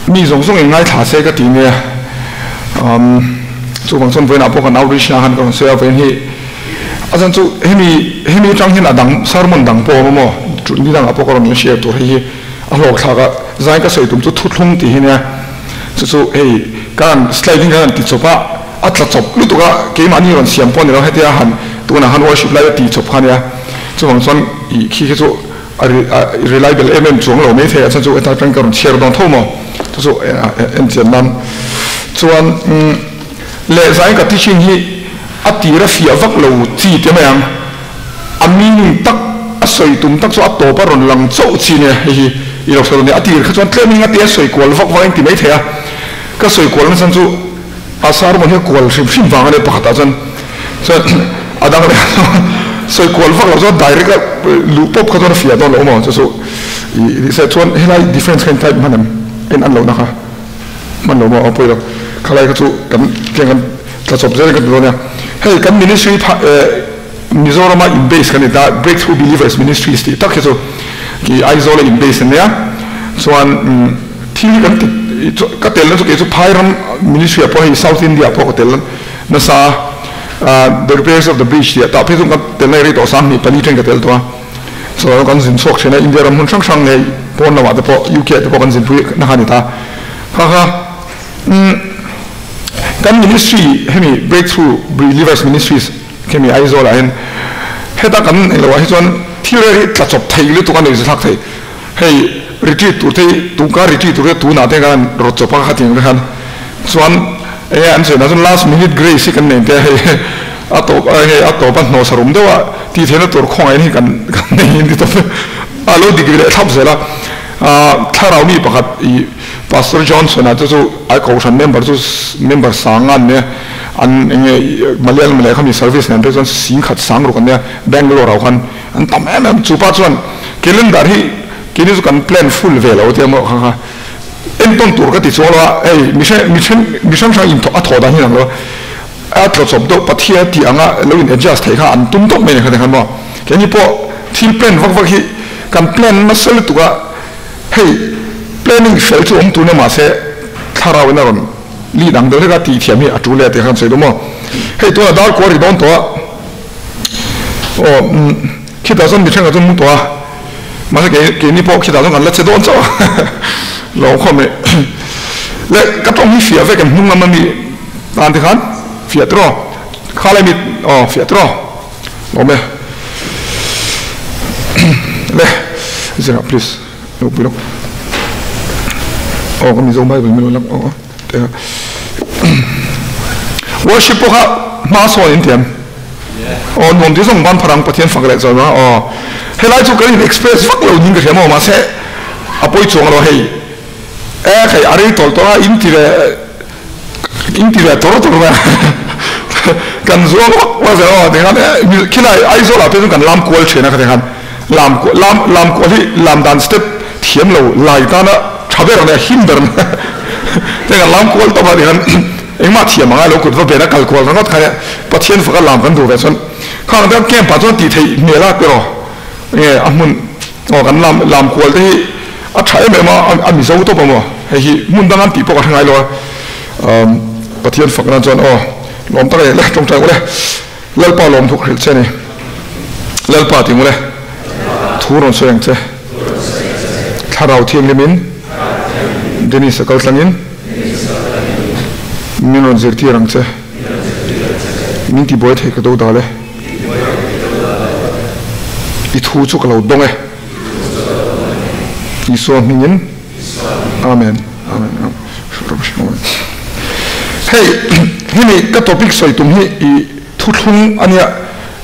Mi zawng zawng in ngaithla se ka ti nia. Chuvang chuan vawiinah pawh kan outreach na khan ka rawn sawi a, vawiin hi a chan chu hemi hemi atang hian a dang sermon dang pawh a awm a maw? Ni dangah pawh ka rawn share tur hei hi a hlawkthlak a, zain ka sawi tum chu thuthlung tih hi nia. Chu chu hei ka han slide in ka han ti chawp a, a tla chawp lutuk a, keimahni rawn siam pawh a ni lo, hetia han tunah han worship laia ti chawp kha a nia. Chuvang chuan ih khi khi chu a reliable em em chuang lo maithei a chuan chu hetlai atang ka rawn chhiar dawn tho maw chu chu en chian nan chuan leh zain ka teaching hi a tir a fiah vak lo chi te mai ang a meaning tak a sawi tum tak chu a tawp a rawn lang chauh chi nia hei hi i lo hre dawn nia a tir kha chuan tlem in a tia sawi kual vak vak a inti maithei a ka sawi kual na chuan chu A sermon hi a kual hrim hrim vang a nia pakhatah chuan chuan a dang leh sawi kual vak loh chuan direct a luh pawp kha chuan a fiah dawn lo maw chu chu ih ni se chuan helai difference kha in type hman em en an lohna kha hman lo maw a pawi lo khalai kha chu kan tiang kan tla chawp zel kan ti dawn nia hei kan ministry pha eh Mizorama in base kan ni ta Breakthrough Believers Ministries tih tak hi chu ih Aizawl a in base ania chuan thil hi kan ti ka tel na chu kei chu phai ram ministry ah pawh hei South India ah pawh ka tel nasa a the repairs of the bridge tih ah tah phei chu ka tel na i rei tawh 24 then ka tel tawh a chuan kan zin chhuak thin a India ram hmun hrang hrang leh pawn lamah te pawh UK ah te pawh kan zin pui na kha a ni ta kha kha kan ministry hemi Breakthrough Believers Ministries Khemi Aizawl ah hian heta kan neih loh ah hi chuan thil rel hi tla chawp thei lutuk a nei zathlak thei. Hei retreat tur te hi tungkar retreat tur te tunah te khan rawt chawp a khatiang te khan chuan enge an sawi dan chuan last minute grace hi kan nei te hei a tawp hei a tawp a hnawhsa rum deuh a tih theihna tur khawngaih hi kan kan nei in ti tawp a lo dik leh thlap zel a thlarau mi pakhat ih Pastor Johnson a chu chu a kohhran member chu member sang an nia an enge Malayalam leh khami service nen phei chuan singkhat sang ruk an nia Bangalore ah khan an tam em em chupa chuan calendar hi keini chu kan plan full ve lo tia maw kha kha entawn tur ka ti chuang lo a hei mihring mihring mi hrang hrang in a thawh dan hi ang lo a tla chawp deuh Pathian tih anga lo in adjust theih kha an tum tawp mai ni kha ti khan maw keini pawh thil plan vak vak hi kan plan nasa lutuk a Hei planning fel chu awm tun a mahse thlarau in a rawn lead ang deuh hlek a tih thiam hi a tul leh tih kha kan sawi duh maw. Hei tunah dar kua ri dawn tawh a aw khitah chuan mi thenkhat chu an mu tawh a mahse kei keini pawh khitah chuan kan la che dawn chauh a lo khawm e le ka tawng hi fiah vek em hnung lam ami tan te khan fiah tiraw kha lai mi aw fiah tiraw. Awm e. Le, zirah please. Lo pui lawk. Aw, ka Mizo Bible min lo lak. Aw, te kha. Worship pawh kha hma sawn in tiam. Aw, nuam ti zawng ban pharang Pathian fak leh chuan a. Aw, helai chu kan in express vak lo ning ka hria maw mahse a pawi chuang lo hei. E hei a rei tawlh tawlh a in ti ve in ti ve tor tor mai kan zuang vak vak zel a tikhan khilai Aizawl ah te chuan kan lam kual thin a khatih khan lam lam lam kual hi lam dan step thiam lo lai tana tha ber ania him ber ania te kan lam kual tawp a tikhan engmah thiam angai lo kut va ben a kal kual ringawt kha nia Pathian faka lam kan duh ve chuan khang te camp ah chuan tih theih hmel a tiraw nge a hmun aw kan lam lam kual te hi A tha em em a, a mizo tawp a maw? Hei hi hmun dang an tih pawh ka hre ngai lo a, Pathian fak nan chuan aw lawm tak a ni le, tawngtai ule, Lalpa lawm thuk hrilh che a ni, Lalpa ti ule, thu rawn sawi ang che, Thlarau Thianghlimin Dennis a kal tlangin min rawn zirtir ang che, min tibuai thei ka do dal e, i thu chu ka lo dawng e. Isua hmingin Amen. Amen. Hei hemi ka topic sawi tum hi i thuthlung ania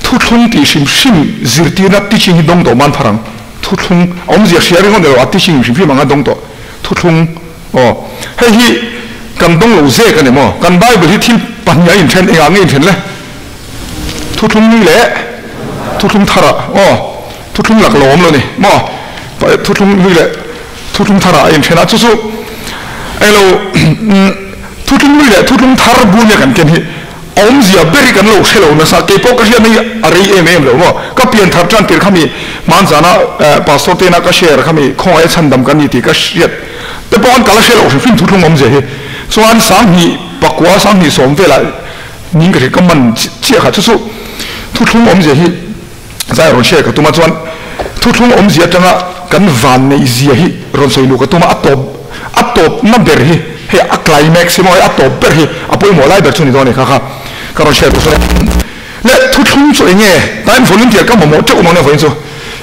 thuthlung tih hrim hrim zirtirna teaching hi dawng tawh man phar ang thuthlung a awmzia hria ringawt ni lo a teaching hrim hrim anga dawng tawh thuthlung aw hei hi kan dawng lo zek ani maw kan bible hi thil pahnih a inthen engah nge inthen le thuthlung ni leh thuthlung thar ah aw Thuthlung lak lo awm lo ni maw? Thuthlung hlui leh thuthlung thar ah a inthen a, chu chu englo thuthlung hlui leh thuthlung thar bul nia kan ken hi awmzia ber hi kan lo hre lo nasa, keipawh ka hriatna hi a rei em em lo maw? Ka pian thar tan tir khami hmanzana Pastor tena ka share khami khawngaih a chhandam ka ni tih ka hriat. Te pawh an kal a hre loh hrim hrim thuthlung awmzia hi. Chuan 2009 2010 velah ning ka hria ka man chiah kha chu chu thuthlung awmzia hi zai rawn share ka tum a chuan thuthlung awmzia atanga kan van neih zia hi rawn sawi luh ka tum a a tawp a tawp na ber hi hei a climax hi maw hei a tawp ber hi a pawimawh lai ber chu ni dawn a ni kha kha ka rawn share tur chuan leh thuthlung chu eng nge tain volunteer ka mamawh teuh maw nia vawiin chu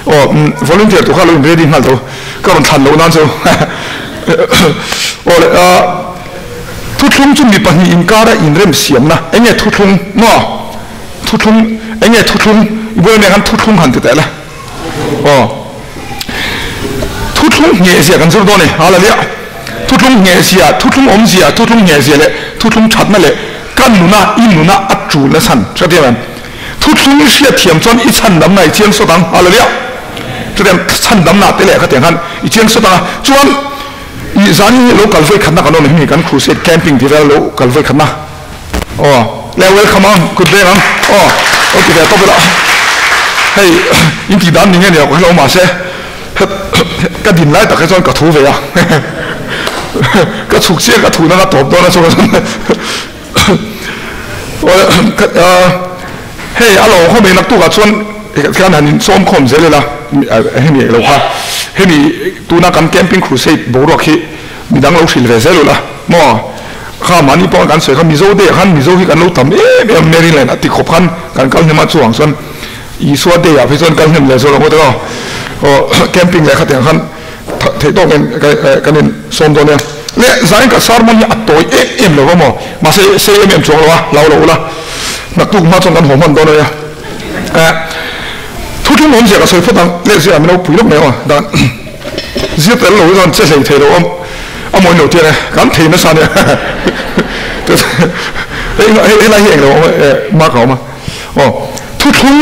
aw volunteer tur kha lo in ready nghal tho ka rawn thlan loh nan chu aw le thuthlung chu mi pahnih inkara inrem siamna eng nge thuthlung maw Thuthlung, enge thuthlung, i buai mek an thuthlung han ti teh le. Aw. Thuthlung ngheh zia kan zir dawn e, Hallelujah. Thuthlung ngheh zia, thuthlung awm zia, thuthlung ngheh zia leh thuthlung thatna leh ka nuna, i nuna a tulna chhan. Hriat em? Thuthlung i hriat thiam chuan i chhan damna i chiang sawt ang. Hallelujah. Chutiang chhan damna te leh khatiang khan i chiang sawt ang a. Chuan i zan hi lo kal vawi khatna kan awm em hi kan crusade camping tih vel lo kal vawi khatna. Aw le welcome ang kut veng ang aw lo ti ve tawp ila hei in tih dan ni nge ni lo hello mahse ka din lai tak hi chuan ka thu ve a ka chhuk chiah ka thu na ka tawp dawn a chuan hei a lo khawm ei naktuk ah chuan kan han in sawm khawm zel ila hemi lo kha hemi tuna kan camping crusade boruak hi midang lo hrilh ve zel ula maw. Kha mahni pawh kan sawi kha Mizo day ah khan Mizo hi kan lo tam em em Maryland a ti khawp khan kan kal hnem a chuang chuan Isua day ah phei chuan kal hnem leh zawk ang aw aw camping leh khatiang khan theih tawk in kan in sawm dawn nia le zain ka sermon hi a tawi em em lo va maw mahse sei em em chuang lo a hlau lo ula naktuk hma chuan kan haw hman dawn ania thuthlung awmzia ka sawi phawt ang le zia min lo pui lawk mai ang dan Zir tel lo hi chuan che hlei thei lo awm a mawi lo tiang e, kan thei nasa nia. Hei hei lai hi eng lo awm e, mark a awm a. Aw, thuthlung,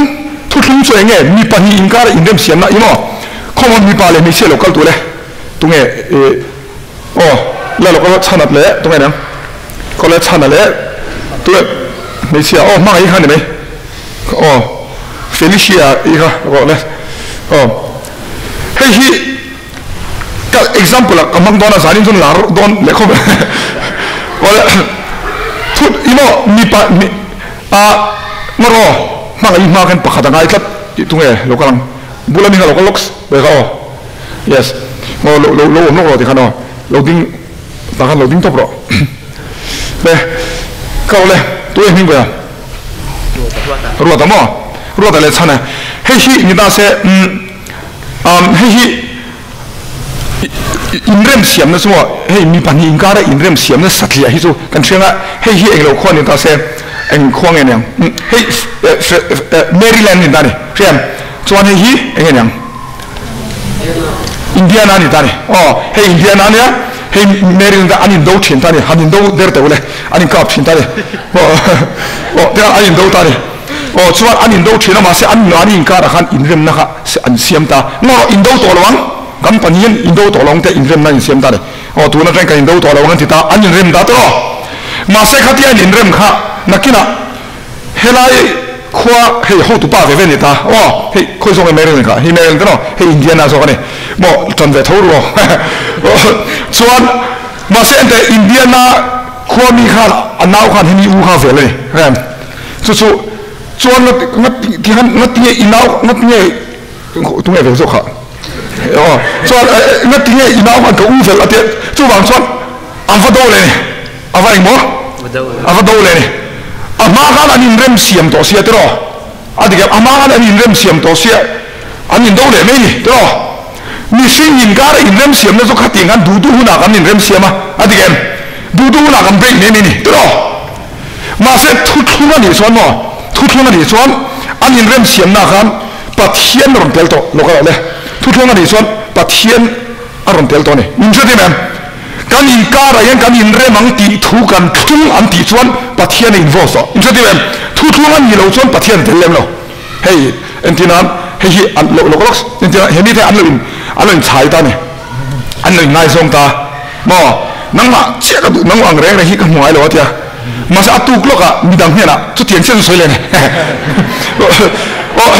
thuthlung chu eng nge mi pahnih inkar inremsiamna i maw? Khawmaw mipa leh hmeichhia lo kal tur e, tunge i aw la lo kal chhanat leh tunge niang? Khaw le chhana leh tunge hmeichhia aw hmangaih kha ni mai aw Felicia i kha rawh le aw. Hei hi ka example ah ka hmang dawn a, zanin chuan lar dawn leh khawp e. Awle thut i maw mipa mi a ngawr aw hmangaih hma khan pakhat a ngai tlat tih tunge lo kal ang bula mi kha lo kal lawk ve kha aw yes aw lo lo lo awm lawk rawh ti khan aw lo ding tah khan lo ding tawp rawh le ka awle tunge hming ve a. Ruata maw? Ruata leh chhan e. Hei hi ni ta se umm hei hi inrem siamna chu maw hei mi pahnih inkara inrem siamna satliah hi chu kan hria nga hei hi englo khua ni ta se eng khua nge niang hei Maryland ni ta ni hria em chuan hei hi eng nge niang Indiana ni ta ni aw hei Indiana nia hei Maryland an indo thin ta ni han indo der teuh le an inkap thin ta ni aw te an indo ta ni aw chuan an indo thin a mahse an mahni inkarah khan inremna kha an siam ta ngaw indo tawh lo ang kan pahnih indo tawh lo ang te inremna an insiam ta ni aw tun atang kan indo tawh lo ang an ti ta an inrem ta tawh mahse khatia an inrem kha nakinah Helai khua hei hotupa ve ve ni ta aw hei khawi zawk nge Maryland kha hei Maryland aw hei Indiana zawk a ni maw tan ve tho ru aw chuan mahse ente Indiana khua mi khan a nau khan hemi u kha vel a ni rem chu chu chuan nga ti khan nga tinge i nau nga tinge tunge vel zawk kha aw chuan nga tinge i nau khan ka u vel a tia chuvang chuan a va do leh ni. A va engmaw? A va do leh ni. A hma khan an inrem siam tawh sia tiraw? A dik em? A hma khan an inrem siam tawh sia, an indo leh mai ni tiraw? Mihring inkara inrem siamna chu khatiang khan duh duh hunah kan inrem siam a, a dik em? Duh duh hunah kan break mai mai ni tiraw? Mahse thuthlung a nih chuan maw? Thuthlung a nih chuan an inrem siamna khan Pathian a rawn tel tawh lo ka lo le. Thuthlung a nih chuan Pathian a rawn tel tawh a ni. Min hriat em em? Kan inkarah hian kan inrem ang tih thu kan thlung an tih chuan Pathian a involve tawh. In hretiu em? Thu thlung an nih loh chuan Pathian a tel lem lo. Hei entir nan hei hi an lo lo lawk entir nan he mite an lo in an lo inchhai ta a ni. An lo inngaizawng ta maw? Nangmah chiah ka duh nangmah ang reng reng hi ka hmu ngai lo a tia. Mahse a tuk lawkah midang hnenah chutiang chiah chu sawi leh a ni. Aw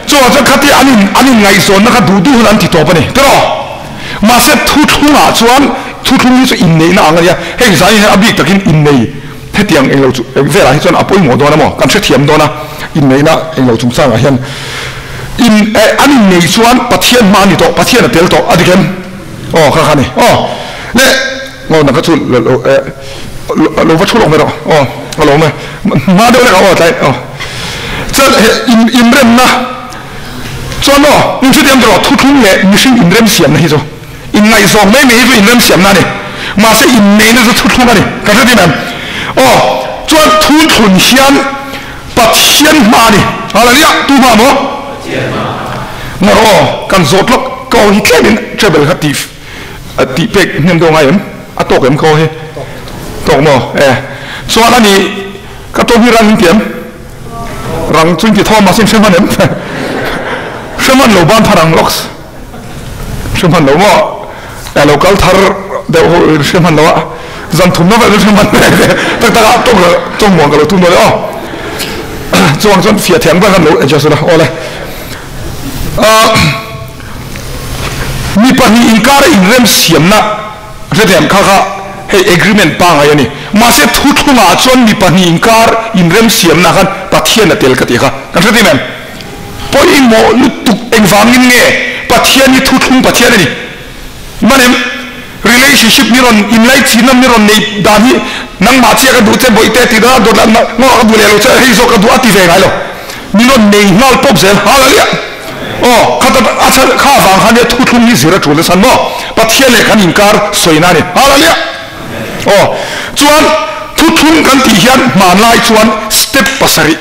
chuvang chuan khatia an in an inngaihzawnna kha duh duh hun an ti tawp a ni. Tiraw? Mahse thuthlungah chuan thuthlung hi chu inneihna ang a nia, heng zai hian a bik takin innei hetiang englo chu velah hi chuan a pawimawh dawn a maw, kan hrethiam dawn a, inneihna englo chungchangah hian in an inneih chuan Pathian hma a ni tawh, Pathian a tel tawh a dik em? Aw kha kha a ni aw le aw nang kha chu lo va thu lawk mai rawh aw a lo mai hma deuh lek aw tlai aw chuan he inremna Chuan aw, in hrethiam tawh rawh, thuthlung leh mihring inremsiamna hi chu inngaihzawng mai mai hi chu inremsiamna a ni. Mahse inneihna chu thuthlung a ni. Kan hrethiam em? Aw, chuan thuthlun hian Pathian hma a ni. Hallelujah! Tu hma maw? Pathian hma. Ngawr aw, kan zawt lawk, ka aw hi tlemin treble kha tih tih pek hnem deuh ngai em? A tawk em ka aw hi? Tawk maw? E, chuan a ni, ka tawng hi rang in ti em? Rang chu in ti thaw mahse in hre hman em? Hre hman lo ban thar ang lawks. Hre hman lo maw? E lo kal thar deuh ho in hre hman lo a. Zan thum na vel hre hman tak tak a tawng tawng muang ka lo tum dawn e aw. Chuang chuan fiah thiang ber khan lo adjust ula aw le. Mi pahnih inkara inrem siamna Hrethiam kha kha hei agreement pangai a ni. Mahse thuthlungah chuan mi pahnih inkar inremsiamna khan Pathian a tel ka tih kha kan hrethiam em? Pawimawh lutuk engvangin nge Pathian hi thuthlung Pathian a ni? Manem relationship ni rawn inlaichinna ni rawn nei dan hi nangmah chiah ka duh che bawihte tih dawt dawt lah ngawh ka duh leh lo che hei zawk ka duh a ti ve ngai lo. Ni rawn nei nghal pawp zel hallelujah. Aw, kha ta a chhan kha avang khan nia thuthlung hi zir a tul nasa maw? Pathian leh kan inkar sawina a ni. Hallelujah! Aw, chuan thuthlung kan tih hian hmanlai chuan step pasarih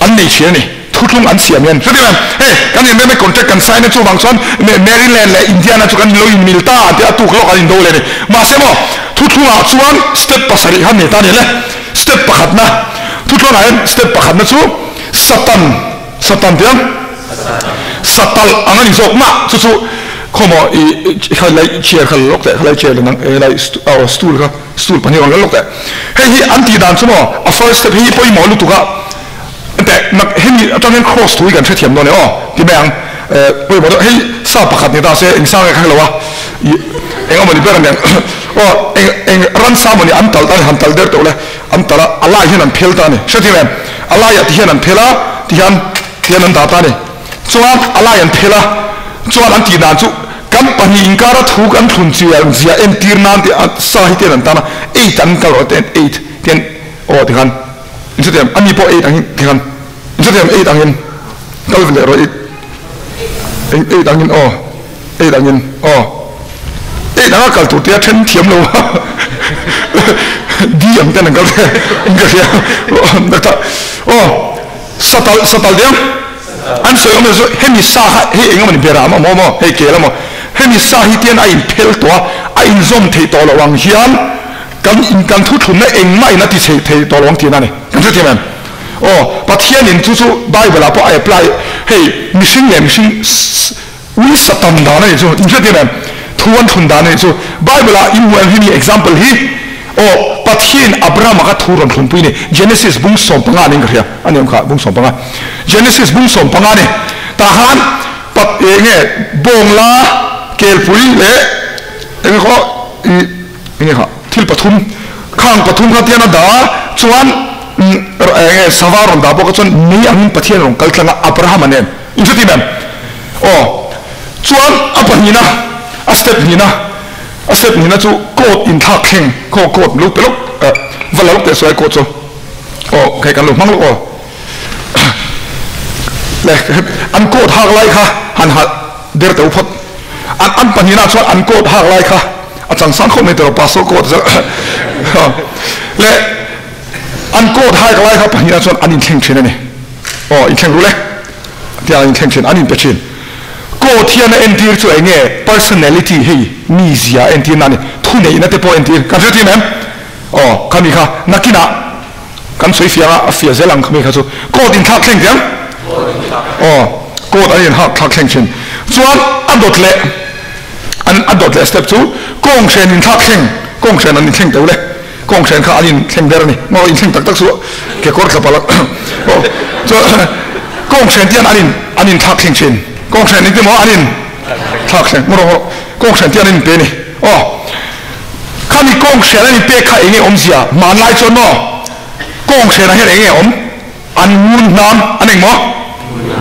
an nei thin a ni. Thuthlung an siam hian. Hre em? Hei, kan inrem e contract kan sign a chuvang chuan Maryland leh Indiana chu kan lo inmil ta an ti a, tuk lawk an indo leh a ni. Mahse maw, thuthlungah chuan step pasarih khan nei ta a ni le. Step pakhatna, thuthlungah hian step pakhatna chu Satan, Satan tiang satalh ang a ni zawk mah chu chu khawmaw i kha lai chair kha la lawk teh kha lai chair nang e lai aw stool kha stool pahnih rawn la lawk teh hei hi an tih dan chu maw a first step hi pawimawh lutuk a teh nak hemi atang hian cross thu hi kan hrethiam dawn e aw ti mai ang pawimawh deuh hei sa pakhat ni ta se eng sang nge kha hre lo a i eng emaw ni ber aniang aw eng eng ransa emaw ni an talh ta a ni han talh der teuh le an talh a a lai hian an phel ta a ni hrethiam em. A laiah ti hian an phel a, ti hian ti hian an dah ta a ni. Chuan a lai an phel a, chuan an tih dan chu kan pahnih inkara thu kan thlun chian zia entir nan tih a sa hi tian an tan a, eight an kal rawh ten eight tian aw ti khan in hrethiam ani pawh eight angin ti khan in hrethiam eight angin kal ve leh rawh eight eight angin aw eight angin aw. Eight anga kal tur tia then thiam lo a di ang ten an kal ve in ka hria dakta aw satal satal diang an sawi awm chu hemi sa kha hei eng emawni bera am awm aw hei kel amaw hemi sa hi tian a in phel tawh a a in zawm theih tawh loh ang hian kan in kan thu thlunna engmah in a ti chhe thei tawh lo ang tihna a ni kan hrethiam em aw Pathian in chu chu bible ah pawh a apply hei mihring leh mihring Ui Satan dan a nih chu, in hriat em? Thu an thlun dan a nih chu. Bible ah in hmu em hemi example hi? Aw, Pathian Abraham ah kha thu rawn thlunpui a ni. Genesis bung 15 niin ka hria. A ni awm kha, bung 15. Genesis bung 15 a ni. Tah khan Pat eng nge bawngla kelpui leh eng nge khaw i eng nge kha thil pathum khang pathum kha tian a dah a, chuan eng nge sava rawn dah bawk a chuan mei angin Pathian rawn kal tlang a Abraham-a nen. In hre tim em? Aw. Chuan a pahnihna, a step hnihna, a step hnihna chu coat inthlak thleng, khaw coat lo pe lawk, eh, va la lawk teh sawi coat chu. Aw, hei kan lo hmang lawk aw. Le, an coat hak lai kha han ha der teuh phawt. An an pahnihna chuan an coat hak lai kha a changsang khawp mai tawh pastor coat chu. Le, an coat hak lai kha pahnihna chuan an inthleng thin a ni. Aw, inthleng ru le. Tia an inthleng thin, an inpe thin. Coat hian a entir chu eng nge? Personality hei mizia a entir na a ni. Thuneihna te pawh a entir. Kan hre thin em? Aw, khami kha nakinah kan sawi fiang a, a fiah zel ang khami kha chu. Coat inthlak thleng teh ang? Aw, coat an inhak thlak thleng thin. Chuan a dawt leh, an a dawt leh step chu kawnghren inthlak thleng, kawnghren an inthleng teuh le. Kawnghren kha an inthleng ber a ni. Maw inthleng tak tak chu kekawr tla palh a. Aw chuan kawnghren te hian an in an inthlak thleng thin. Kawnghren engti maw an in thlak thleng. Maw rawh maw rawh. Kawng hren tian an inpe ni. Aw. Khami kawng hren an inpek kha enge awmzia? Hmanlai chuan maw? Kawng hrenah hian enge awm? An ngun hnam an eng maw?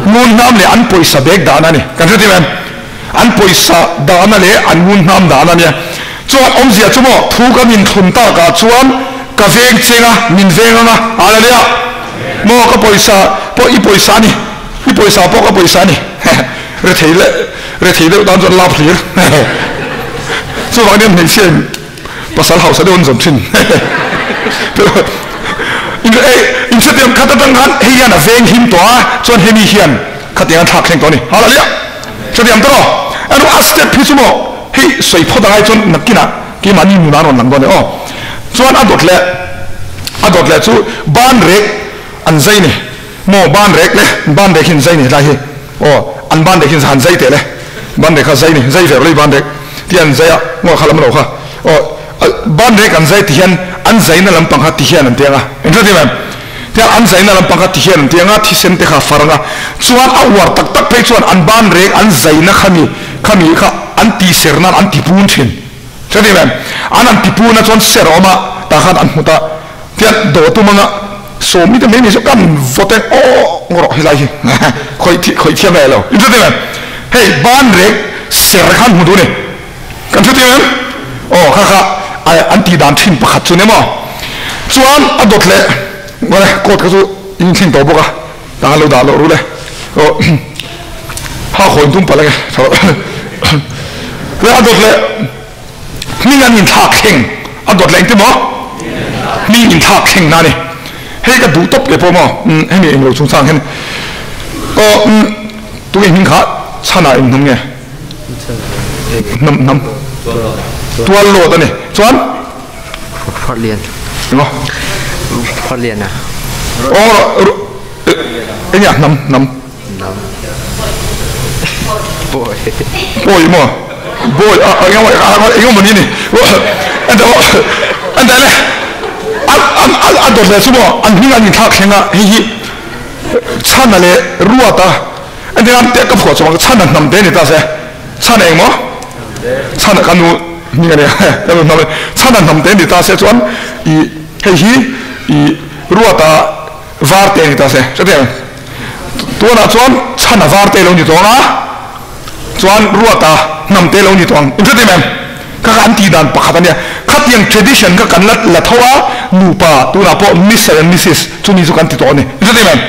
Ngun hnam leh an pawisa bag dahna a ni. Kan hre tir em? An pawisa dahna leh an ngun hnam dahna a nia. Chuan awmzia chu maw thu kan inthlun takah chuan ka veng cheng a, min veng ang a, Hallelujah! Maw ka pawisa pawh i pawisa a ni, i pawisa pawh ka pawisa a ni. Rethei leh rethei deuh tan chuan lap hlir. Chuvang nia hmeichhia in pasal hausa deuh an zawm thin. In hrethiam khat atang khan hei hian a veng him tawh a, chuan hemi hian khatiang an thlak thleng tawh a ni. Hallelujah! Hrethiam tawh rawh. Erawh a step hi chu maw hei sawi phawt angai chuan nakinah keimahni nunah an rawn lang dawn e aw. Chuan a dawt leh a dawt leh chu ban rek an zai ni maw ban rek le ban rek hi an zai ni helai hi aw an ban rek hi han zai teh le ban rek kha zai ni zai ve rawh le ban rek ti an zai a ngaw kha lam lo kha aw ban rek an zai ti hian an zaina lampang kha ti hian an tiang a engthil em Tiang an zaina lampang kha ti hian an ti anga thisen te kha a far anga chuan a uar tak tak phei chuan an ban reng an zaina khami khami kha an ti ser nan an ti pun thin. Hre ti em? An an ti pun a chuan ser a awm a tah khan an hmu ta. Tiang dawh tum anga sawmi te mai mai chu kan vote aw ngaw rawh helai hi khawih khawih thiam ve lo. In hre ti em? Hei ban reng ser kha an hmu duh a ni. Kan hre tir em? Aw kha kha an tih dan thin pakhat chu ni maw? Chuan a dawt leh ngawle coat kha chu in inthleng tawh bawk a, tah lo dah loh ru le. Aw ha khawi tum palh ange tha loh. Le a dawt leh hming an inthlak thleng a dawt leh engti maw? Hming inthlak thleng na ni. Hei ka duh tawp leh pawh maw hemi englo chungchang hian aw tunge hming kha chhanah eng hnam nge? Hnam hnam tual lawt a ni chuan Phawrhlian Emaw Phawrhlian a Aw enge a hnam hnam Hnam Bawi Bawi maw Bawi a enge maw enge maw ni ni ente maw ente le a dawt leh chu maw an hming an inthlak thleng a hei hi Chhana leh Ruata Engtin te ka phuah chuang chhan a hnam te ni ta se chhan eng maw chhan ka nu hming a nia ka nu hnam chhan a hnam te ni ta se chuan i hei hi i ruata var te ni ta se hrethiam tunah chuan chhan a var te lo ni tawng a chuan ruata hnam te lo ni tawng in hrethiam em kha kha an tih dan pakhat a nia khatiang tradition kha kan la la tho a nupa tunah pawh Mister and Missus chumi chu kan ti tawh a ni in hrethiam em.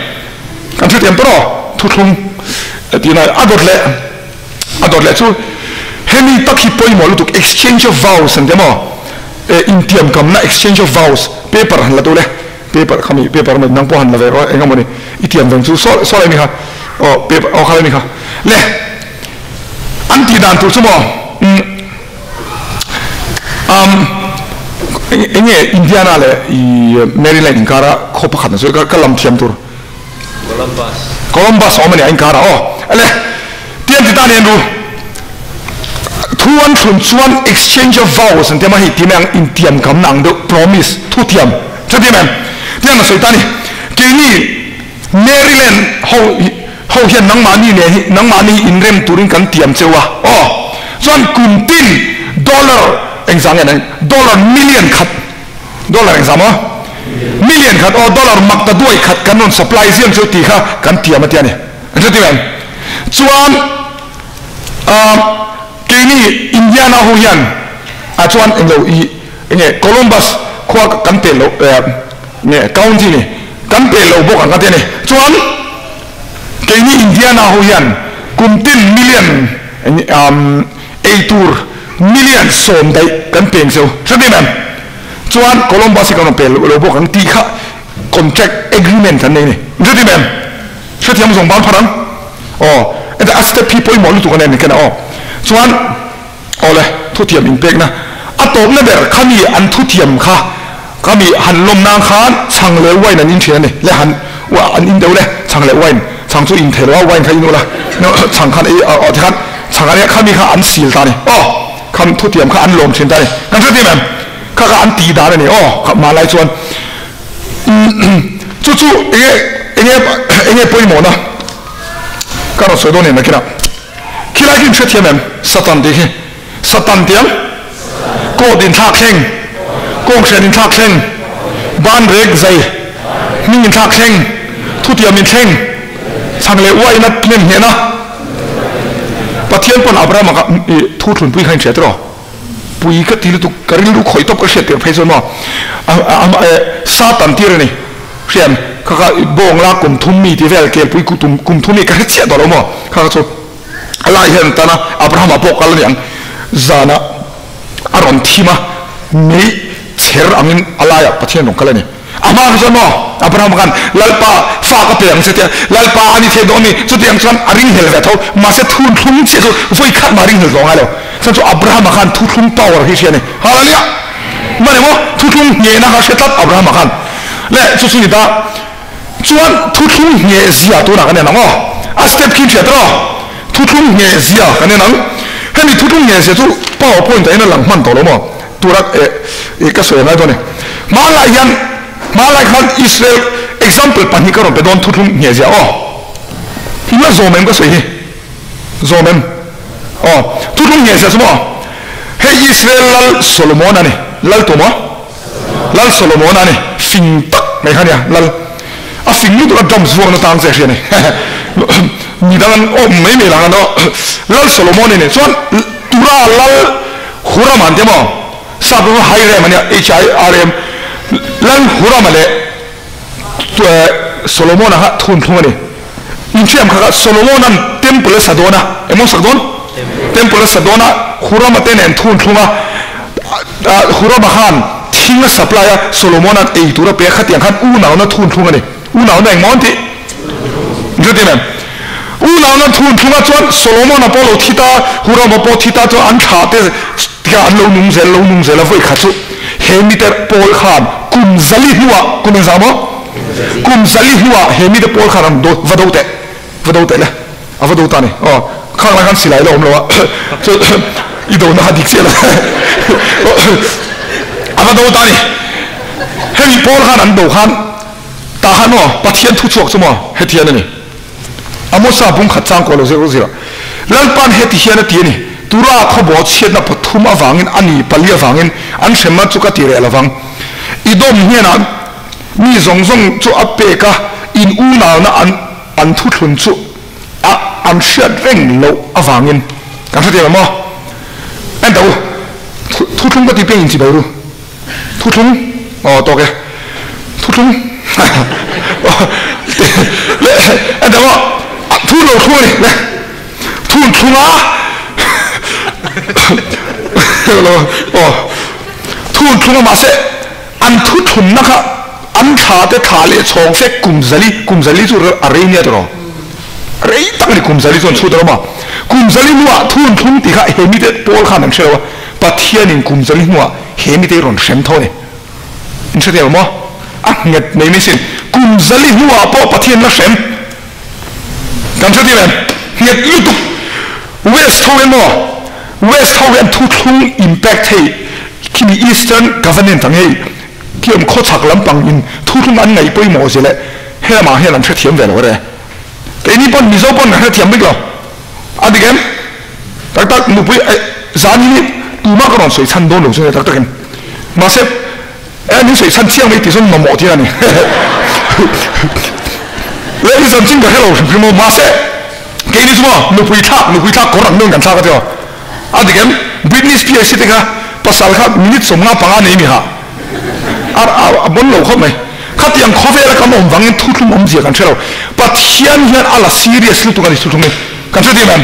Kan hrethiam tawh rawh, thuthlung tih lai a dawt leh a dawt leh chu hemi tak hi pawimawh lutuk exchange of vows an ti maw intiamkamna exchange of vows paper han la duh le paper khami paper mai nang pawh han la ve rawh eng emawni i tiam veng chu saw saw lai mi kha aw paper aw kha lai mi kha le an tih dan tur chu maw um enge Indiana leh i Maryland inkara khaw pakhat na chu ka lam thiam tur Columbus Columbus awm a ni a inkara aw ele tian ti ta nen ru thu an thlun chuan exchange of vows an tia hei ti mai ang intiam kam na ang deuh promise thu tiam chu ti em tiang na sawi ta ni keini Maryland ho ho hian nangmahni nen hi nangmahni hi inrem turin kan tiam cheu a aw chuan kum tin dollar engzah nge dollar million khat dollar engzah maw million khat aw dollar mak ta duai khat kan rawn supply ziang cheu tih kha kan tiam a tia ni an hre tir em chuan ah keini Indiana ho hian ah chuan englo i enge Columbus khua kan pel lo nge county ni kan pel lo bawk ang a tia ni chuan Keini Indiana ho hian kum tin million ei tur million sawm daih kan peng cheu hre dim em? Chuan Columbus hi kan rawn pe lo bawk ang tih kha contract agreement kan nei a ni. Hre dim em? Hrethiam zawng ban phar ang. Aw enta a step hi pawimawh lutuk a nen ken a aw. Chuan aw le thuthiam inpekna a tawpna ber khami an thuthiam kha Khami han lawm nan khan chhang leh wine an in thin a ni. Le han an in deuh le, chhang leh wine, chhang chu in thei lo a, wine kha in ula, chhang khan ei aw tikhan chhang an ei a, khami kha an sil ta a ni. Aw, kham thutiam kha an lawm thin ta a ni. Kan hre tim em? Kha kha an tih dan a ni. Aw, kha hmanlai chuan chu chu enge enge enge pawimawhna ka rawn sawi dawn em nakinah. Khilai khi in hrethiam em? Satan tih khi. Satan tiang coat in thlak thleng kawnghren in thlak thleng ban rek zai hming in thlak thleng thutiam in thleng chhang leh uaina hnem hnehna Pathian pawn Abraham a thu thlunpui kha in hria tiraw pui ka ti lutuk ka rilru khawih tawp ka hriat tir phei chuan maw Satan tir a ni hriam kha kha bawng la kum thum mi ti vel kelpui kum thum mi ka hre chiah tawh lo maw kha kha chu A lai hian tan a, Abrahama pawh kal a ni ang. Zanah a rawn thim a, mei chher angin a laiah Pathian rawn kal a ni. A hma kha chuan maw Abrahama khan, Lalpa, fa ka pe ang che tia, Lalpa a ni thei dawn ni. Chutiang chuan a ringhlel ve tho. Mahse thunthlung chiah chu vawi khat mah a ringhlel tawh ngai lo. Chuan chu Abrahama khan thuthlung power hi hria a ni. Hallelujah! Mah ni maw? Thuthlung nghehna kha hre tlat Abrahama khan. Le chu chu ni ta. Chuan thuthlung ngheh zia tunah kan en ang aw. A step khi hriat rawh. Thuthlung ngheh zia kan en ang. Hemi thuthlung ngheh zia chu power point ah hian a lang hman tawh lo maw? Tura eh eh ka sawi a ngai dawn e. Hmanlai hian hmanlai khan Israel example pahnih ka rawn pe dawn thuthlung ngheh zia aw. Him a zawm em ka sawi hi? Zawm em? Aw. Thuthlung ngheh zia chu maw? Hei Israel lal Solomon a ni. Lal tu maw? Lal Solomona a ni, fing tak mai kha a nia, Lal a fing lutuk a drums vuakna tang che a hria a ni, mi dang an awm mai mai lang a no, Lal Solomon a ni, chuan Tura Lal Hurama an ti maw, sap rawng Hiram a nia, H-I-R-A-M, Lal Hurama leh Solomona kha thunthlung a ni, inhriam kha kha Solomona'n temple a sa dawn a, emaw sak dawn? Temple a sa dawn a, Hurama te nen thunthlung a, Hurama khan thing a supply a, Solomona'n ei tur a pe a, khatiang khan unauna thunthlung a ni. Unauna engmaw an tih? Inhre em? Unauna thunthlung a chuan Solomona pawh lo thi ta, Hurama pawh thi ta chuan an thlah te tikah an lo nung zel, lo nung zel a, vawi khat chu he mite pawl khan kum zali hnuah, kum engzah maw? Kum zali hnuah he mite pawl khan an do, va do teh, va do teh le, a va do ta a ni. Aw, khang lai khan silai la awm lo a, chu i dona kha dik chiah lo a va do ta a ni. Hemi pawl khan an do khan tah khan maw Pathian thu chhuak chu maw hetian a ni. Amosa bung khat chang kaw lo zir zir a, Lalpa'n heti hian a ti a ni, Tura khawbaw chhiatna pathum avangin a ni pali avangin an hremna chu ka ti reh lovang. Edom hnenah mi zawng zawng chu a pek a, in unauna an an thuthlun chu a an hriat reng loh avangin. Kan hre teh lo maw? En teh u, thuthlung ka ti piang inchibai ru. Thuthlung aw tawk e thuthlung le en teh maw thu lo thlung a ni le thun thlung a aw thun thlung a mahse an thuthlunna kha an thla te thla leh chhawng fek kum zali kum zali chu a rei nia tiraw rei tak a ni kum zali chuan chhut a awm a kum zali hnuah thun thlung tih kha he mite pawl khan an hre lo a Pathianin kum zali hnuah he mite rawn hrem tho a ni. In hre thei lo maw? A nghet mai mai sin. Kum zali hnuah pawh Pathian la hrem. Kan hre thei em? Nghet lutuk. West ho hian maw? West ho hian thuthlung impact hei khimi Eastern Covenant ang hei khi awm khawchhak lampang in thuthlung an ngaih pawimawh zia leh helamah hian an hrethiam ve lo a re. Keini pawn Mizo pawn kan hrethiam bik lo. A dik em? Tak tak nupui eh zan hi tumah ka rawn sawi chhan dawn lo chu nia tak takin. Mahse eh min sawi chhan chiang mai tih chuan mamawh thil a ni. Le i zan chin ka hre lo hrim hrim aw mahse keini chu maw nupui thlak nupui thlak kawr ang deuhin kan thlak a tiraw. A dik em? Britney Spears hi te kha pasal kha minute 55 nei mi ha. A a bon lo khawp mai. Khatiang khawvela kan awm vangin thuthlung awmzia kan hre lo. Pathian hian a la serious lutuk a ni thuthlung hi. Kan hre tih em?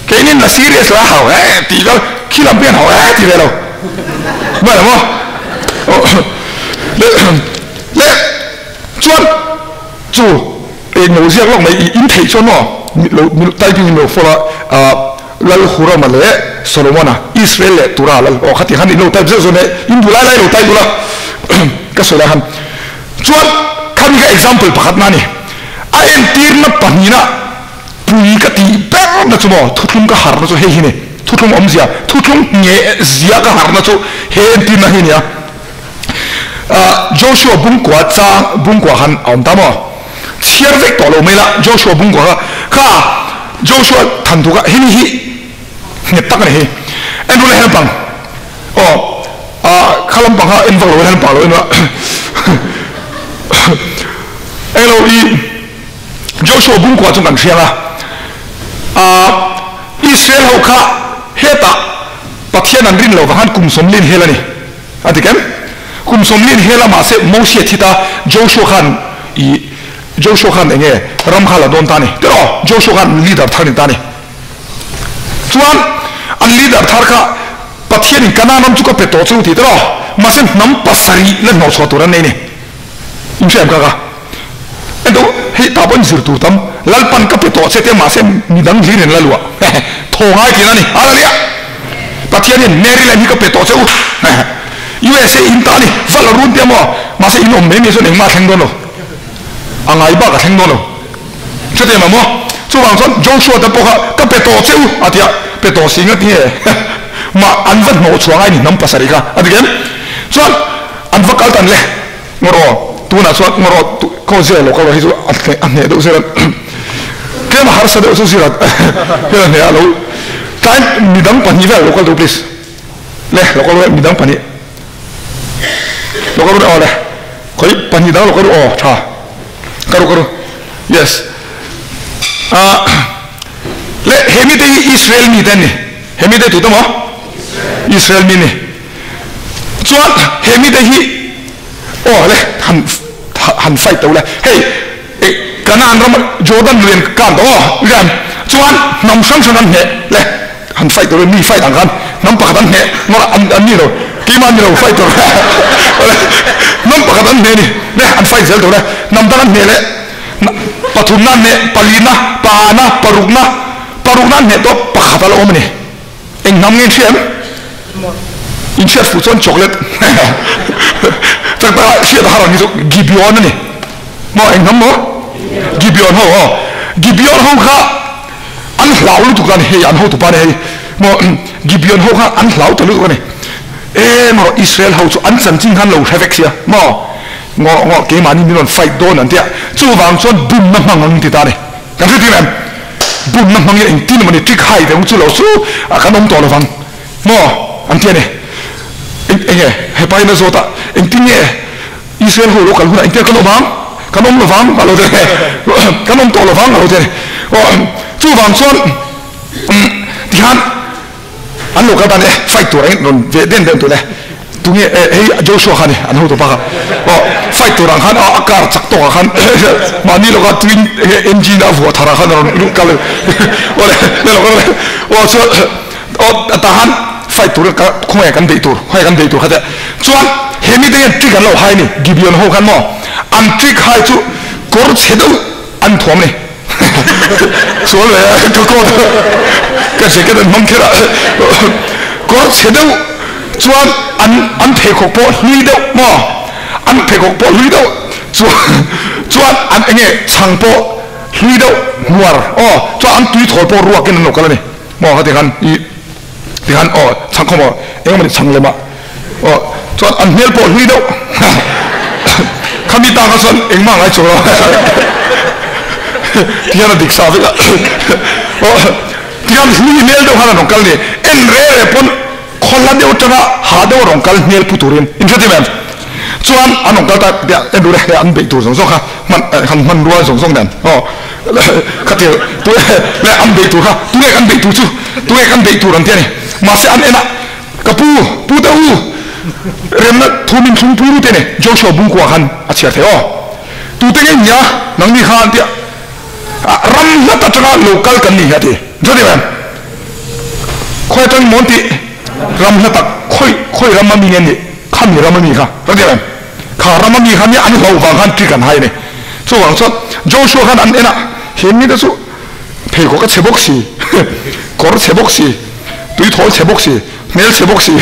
Keinin la serious la hau eh tih vel khi lam pian hau eh ti ve lo. Mai lo maw? Le le chuan chu eng lo ziak lawk mai i in theih chuan maw lo typing in lo follow a Lal Hurama leh Solomona Israel leh Tura lal aw khatiang khan in lo type zeuh zeuh mai in duh lai lai lo type ula ka sawi lai khan chuan khami kha example pakhat na a ni. A entirna pahnihna Pui ka tih ber na chu maw thuthlung ka harna chu hei hi ni, thuthlung awmzia, thuthlung nge zia ka harna chu he entirna hi a ni a. Joshua bungkua chang bungkua khan a awm ta maw? Chhiar vek tawh lo mai la Joshua bungkua kha kha Joshua than thu kha hemi hi nghet tak a ni hi. En ru le hel pang aw a khalam pang ha en vak lo hel pang lo en elo i Joshua bung kwa chung kan hrianga a Israel ho kha heta Pathian an rin lo wanghan kum somlin hel ani atikem kum somlin hela ma se Moses thita Joshua khan i Joshua khan enge ram khala don ta ni tero Joshua khan leader thar ni ta ni chuan an leader thar kha Pathian in Kanaan ram chu ka pe to chu ti tero ma se nam pasari le no chho tur an nei ni in hriam ka ka endo hei ta bon zir tur tam lalpan ka pe to che te ma se midang hlirin lalua thongai tin ani hallelujah Pathian in Maryland hi ka pe to che u USA in ta ni val run te mo ma se in om me mi so engma thleng don lo angai ba ka thleng don lo chute ma mo chuwang chuan Joshua te pawh ka pe to che u atia pe to singa ti ma an va hno chuangai ni nam pasari kha atikem chuan an va kal tan le ngoro tuna chuan ngoro ko zira lo kal hi chu a hne deuh zira tlem har sa deuh chu zira hian hne a lo tlai midang pahnih vel lo kal deuh please le lo kal ru midang pahnih lo kal ru aw le khoi pahnih dang lo kal ru aw tha karu karu yes a le hemi te hi Israel mi te ni hemi te tu te mo Israel mi ni chuan hemi te hi aw le han han fight to le hei Kanaan ram Jordan luin kan to rian chuan nam hrang hrang an hne le han fight to mi fight ang khan nam pakhat an hne ngor an an ni lo keima ni lo fight to nam pakhat an hne ni le an fight zel to le nam dang an hne le pathum na hne pali na pa na paruk na paruk na an hne to pakhat ala awm ani eng nam nge in hria em in hriat fuh chuan chocolate chak taka hriat a har ang hi chu Gibeon ani maw eng hnam maw Gibeon ho aw Gibeon ho kha an hlau lutuk ani hei an hotupa ani hei maw Gibeon ho kha an hlau ta lutuk ani e maw Israel ho chu an chanchin khan lo hre vek sia maw ngaw ngaw keimahni min rawn fight dawn an tia chuvang chuan bumna hmang ang ti ta ani kan hre tir em bumna hmangin engtin emaw ni trick hai deuh chu lo chu a kan awm tawh lovang maw an ti a ni eng enge hepa in a zawt a engtin nge Israel ho lo kal hunah engtin kan awm ang kan awm lovang a lo ti a kan awm tawh lovang a lo ti a ni aw chuvang chuan tikhan an lo kal dan e fight tur ang rawn ve den den tur e tunge e hei Joshua kha ni an hotu pa kha aw fight tur ang khan a car chak tawk ah khan mahni lawka twin engine a vuah thar ah khan a rawn kal aw le le lo le aw chuan aw tah khan fight tur ka khawngaih kan beih tur khawngaih kan beih tur kha te chuan he mite hian trick an lo hai ni Gibeon ho khan maw an trick hai chu kawr chhe deuh an thuam ni sual ve a ka coat ka jacket an hmang kher a kawr chhe deuh chuan an an pheikhawk pawh hlui deuh maw an pheikhawk pawh hlui deuh chuan chuan an enge chhang pawh hlui deuh hmuar aw chuan an tui thawl pawh ruakin an lo kal a ni maw heti khan i tikhan aw chhang khaw maw engemaw chhang lema aw chuan an hmel pawh hlui deuh khami ta kha chuan engmah ngai chuang lo tihian a dik sa vek a aw tihian hlui hmel deuh khan an rawn kal ni en re re pawn khawla deuh atanga ha deuh a rawn kal hmel pu turin in hretim em chuan an rawn kal ta en ru le an beih tur zawng zawng kha hman han hman rual zawng zawng nen aw khatir tu le an beih tur kha tunge kan beih tur chu tunge kan beih tur an ti a ni mahse an en a Ka pu, pu te u, remna thu min thlungpui ru te ni, Joshua bungkua khan a chhiar thei aw. Tute nge nia, nangni kha an tia, ram hlat atanga lo kal kan ni hi a ti. Chuti em? Khawi atangin maw an tih? Ram hla tak, khawi, khawi ram a mi nge nih? Khami ram a mi kha, chuti em? Kha ram a mi kha nia an hlauh vang khan trick an hai a ni. Chuvang chuan Joshua khan an en a, he mite chu pheikhawk a chhe bawk si, kawr chhe bawk si, tui thawl chhe bawk si, hmel chhe bawk si.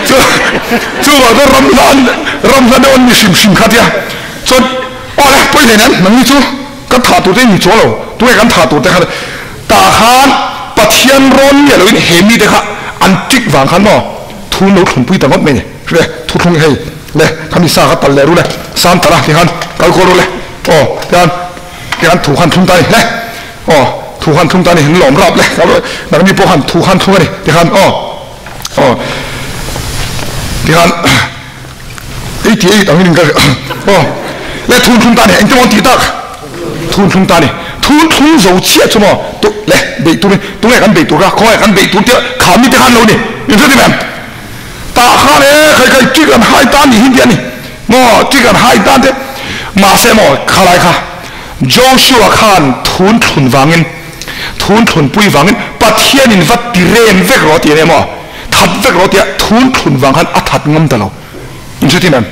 Chu chuvang chuan ram hla an ram hla deuh an ni hrim hrim kha tia. Chuan aw le pawi hle nen nangni chu kan thah tur te in ni chuang lo, tunge kan thah tur te kha tah khan Pathian rawn nge loin he mite kha an trick vang khan maw thu an lo thlunpui ta ngawt mai ni. Hre thuthlung hei le khami sa kha tal leh ru le, sam tal a tikhan kal kual ru le aw tian. Tiang thu khan thlung ta ni hle. Aw, thu khan thlung ta ni hin lawm rap le nang ni pawh khan thu khan thlung ani ti khan aw aw ti khan 88 angin ka aw le thun thlung ta ni engte maw ti tak thun thlung ta ni thun thlung zo chiah chu maw tu le bei tur tunge kan bei tur ka khawnge kan bei tur te kha mi te khan lo ni in hre ti mem ta khan e khai khai tik an hai ta ni hin ti ani maw tik an hai ta te mahse maw khalai kha Joshua khan thun thlun wangin thun thlun pui wangin Pathian in vat ti rem vek ro ti ne maw that vek ro tia thun thlun wang khan a that ngam ta lo in hre ti mem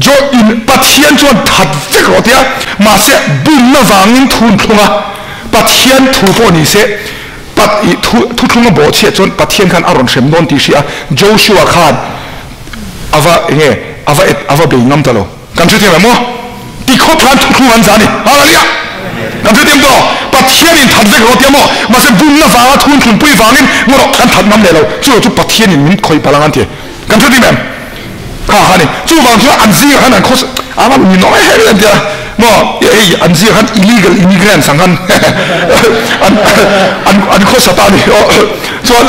jo in Pathian chuan that vek ro tia mahse bum na wangin thun thlunga Pathian thu pawh ni se pat i thu thu thlunga bo chhia chuan Pathian khan a rawn hrem dawn ti hria Joshua khan ava enge ava et ava bei ngam ta lo kan hre thiam em maw ti khawp khan thu thlung an za ni hallelujah kan hre thiam to Pathian in that vek ro tia maw mahse bum na wanga thun thlun pui wangin ngawrh kan that ngam le lo chu chu Pathian in min khoi palang an ti kan hre thiam em kha kha ni chu wang chu an zinga khan an khos ama mi no he an tia maw ei an zinga khan illegal immigrants ang khan an an an khosa ta ni chuan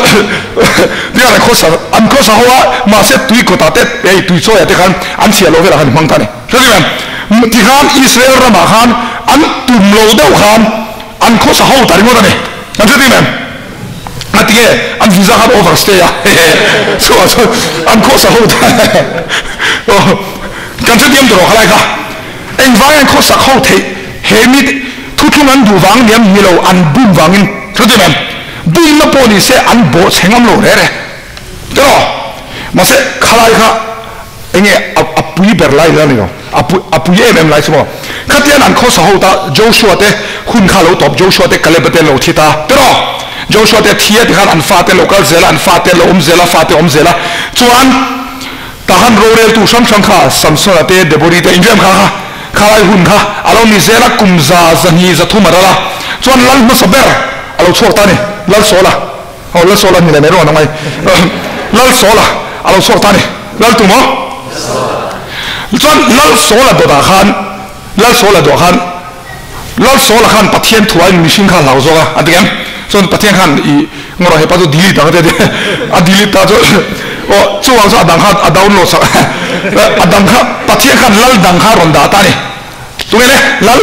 tia an khosa an khosa hoa mahse tui kota te ei tui chawi te khan an chhia lo velah khan hmang ta ni hre thiam em ti khan Israel ramah khan an tum lo deuh khan an khosa ho ta ringawt ani an hre thiam em a tinge an visa khan overstay a chuah chuan an khosa ho ta kan hre thiam tawh khalai kha engvang an khosak ho theih he mi thu thlung an duh wang niam ni lo an bum wangin hre thiam em bum na pawh ni se an bawh chhe ngam lo re re tawh mahse khalai kha enge a pui ber lai la ni lo a pui em em lai chu maw khatian an khosa ho ta Joshua te hun kha lo tawp Joshua te Caleb te lo thi ta tawh Joshua te thia ti khan an fa te lo kal zela an fa te lo awm zela fa te awm zela chuan tahan rorel tu hrang hrang kha Samsona te Deborah te inrem kha kha khalai hun kha alo ni zela kum za zahni za thum arala chuan lal hmasa ber alo chhuak ta ni lal sola oh lal sola ni le mai ro angai lal sola alo chhuak ta ni lal tu mo chuan lal sola do da khan lal sola do khan lal sola khan Pathian thuai mihring kha hlau zawk a an ti em chuan Pathian khan i ngawrh hepa chu delete ang te a delete ta chu aw chuwang chu a dang kha a download sak a dang kha Pathian khan lal dang kha rawn dah ta ni tunge le lal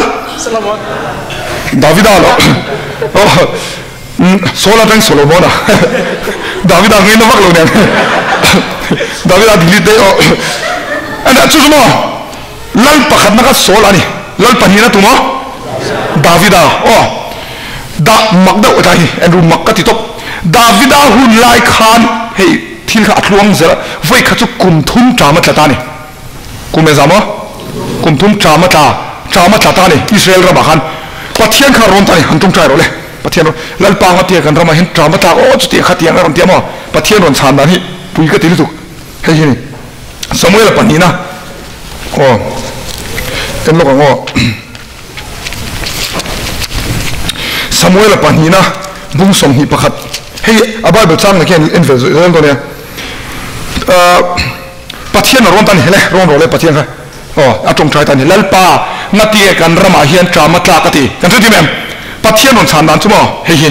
Davida lo aw Saul atang Solomon a Davida ngai na vak lo niang Davida delete daih aw ana chu chu maw lal pakhat na kha Saul ani lal pahnih na tu maw Davida aw da mak deuh tlai hi Andrew mak ka ti tawp Davida hun lai khan hei thil kha a tluang zel voi kha chu kum thum ṭam a tla ta ni kum e za maw kum thum ṭam a tla ṭam a tla ta ni Israel ramah khan Pathian kha rawn ta ni han ṭawngṭai rawh le Pathian rawn Lalpa nga tia kan ramah hian ṭam a tlak aw chutiang kha tiang a rawn ti a maw Pathian rawn chhan dan hi pui ka ti lutuk hei hi ni Samuel a pahnihna aw en lawk ang aw Samuel a pahnihna bung 21 hei a Bible chang na khian en vel zel dawn nia Pathian a rawn ta ni hele rawn rawh le Pathian kha aw a ṭawngṭai ta ni Lalpa nga tia kan ramah hian ṭam a tlak a ti kan hre tim em Pathian rawn chhan dan chu maw hei hi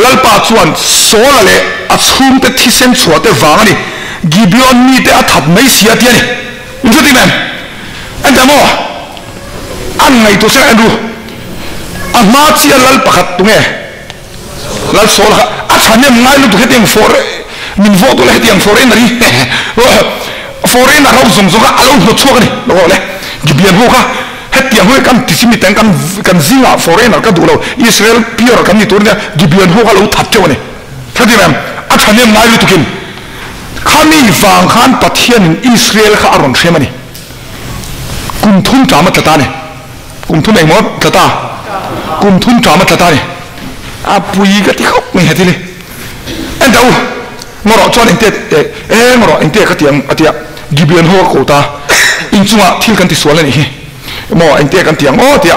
Lalpa chuan Saul-a leh a chhungte thisen chhuah te vang a ni Gibeon mite a that mai si a ti a ni in hre tim em en teh maw an ngaihtuah chiang Andrew a hma chiah lal pakhat tunge lal Saul kha a thahnem ngai lutuk hetiang for min vawh duh la hetiang foreigner hi foreigner ho zawng zawng kha a lo hnawt chhuak a ni lo le Gibeon ho kha hetiang ho hi kan ti chimi teng kan kan zingah foreigner ka duh lo Israel pure kan ni tur nia Gibeon ho kha lo that teuh a ni heti em a thahnem ngai lutukin khami vang khan Pathianin Israel kha a rawn hrem a ni kum thum ṭam a tla ta a ni kum thum engmaw tla ta kum thum ṭam a tla ta a ni a pui ka ti khawp mai heti le en teh u ngawrh chuan engte e ngawrh engte ka ti ang a tia Gibeon ho ka ko ta inchungah thil kan ti sual a nih hi maw engte kan ti ang aw tia